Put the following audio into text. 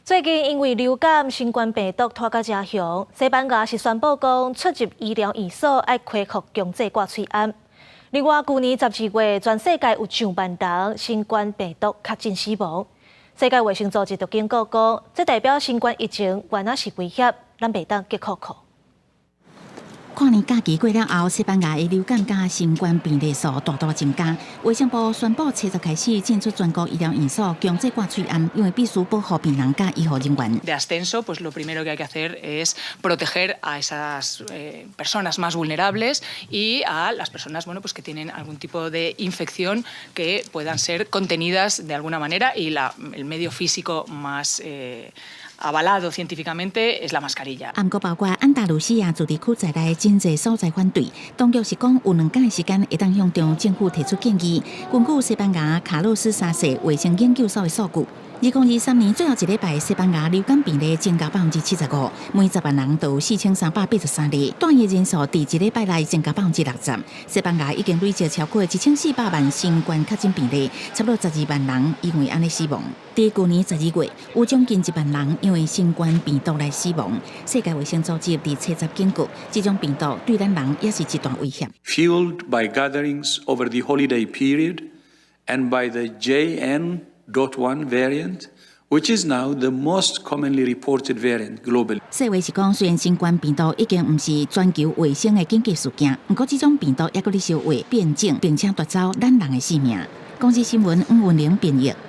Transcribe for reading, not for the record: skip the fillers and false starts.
最近因為流感、新冠病毒拖甲誠凶，西班牙是宣布講出入醫療院所愛恢復強制掛喙罨。另外，舊年12月，全世界有上萬人新冠病毒確診死亡。世界衛生組織就警告講，這代表新冠疫情原來是威脅，咱袂當激哭哭。跨年假期過了後，西班牙的流感佮新冠病例數大大增加。衛生部宣布，初十開始進出全國醫療院所強制掛喙罨，因為必須保護病人佮醫護人員。 De ascenso, pues lo primero que hay que hacer es proteger a esas personas más vulnerables y a las personas, bueno, pues que tienen algún tipo de infección que puedan ser contenidas de alguna manera y el medio físico más avalado científicamente es la mascarilla。毋過包括安達魯西亞自治區在內，真濟所在反對，當局是講有兩工的時間會當向中政府提出建議。根據西班牙卡洛斯三世衛生研究所的數據，2023年最後一禮拜，西班牙流感病例增加75%，每10萬人就有4383例。住院人數佇一禮拜內增加60%。西班牙已經累積超過1400萬新冠確診病例，差不多12萬人因為按呢死亡。佇舊年12月，有將近1萬人因為新冠病毒來死亡。世界衛生組織佇初十警告，這種病毒對咱人也是一大威脅。 Fueled by gatherings over the holiday period and by the JN.1 variant, which is now the most commonly reported variant globally. 世衛是講，雖然新冠病毒已經毋是全球衛生的緊急事件，毋過這種病毒猶閣咧相換變種，並且奪走咱人的性命。公視新聞吳文玲編譯。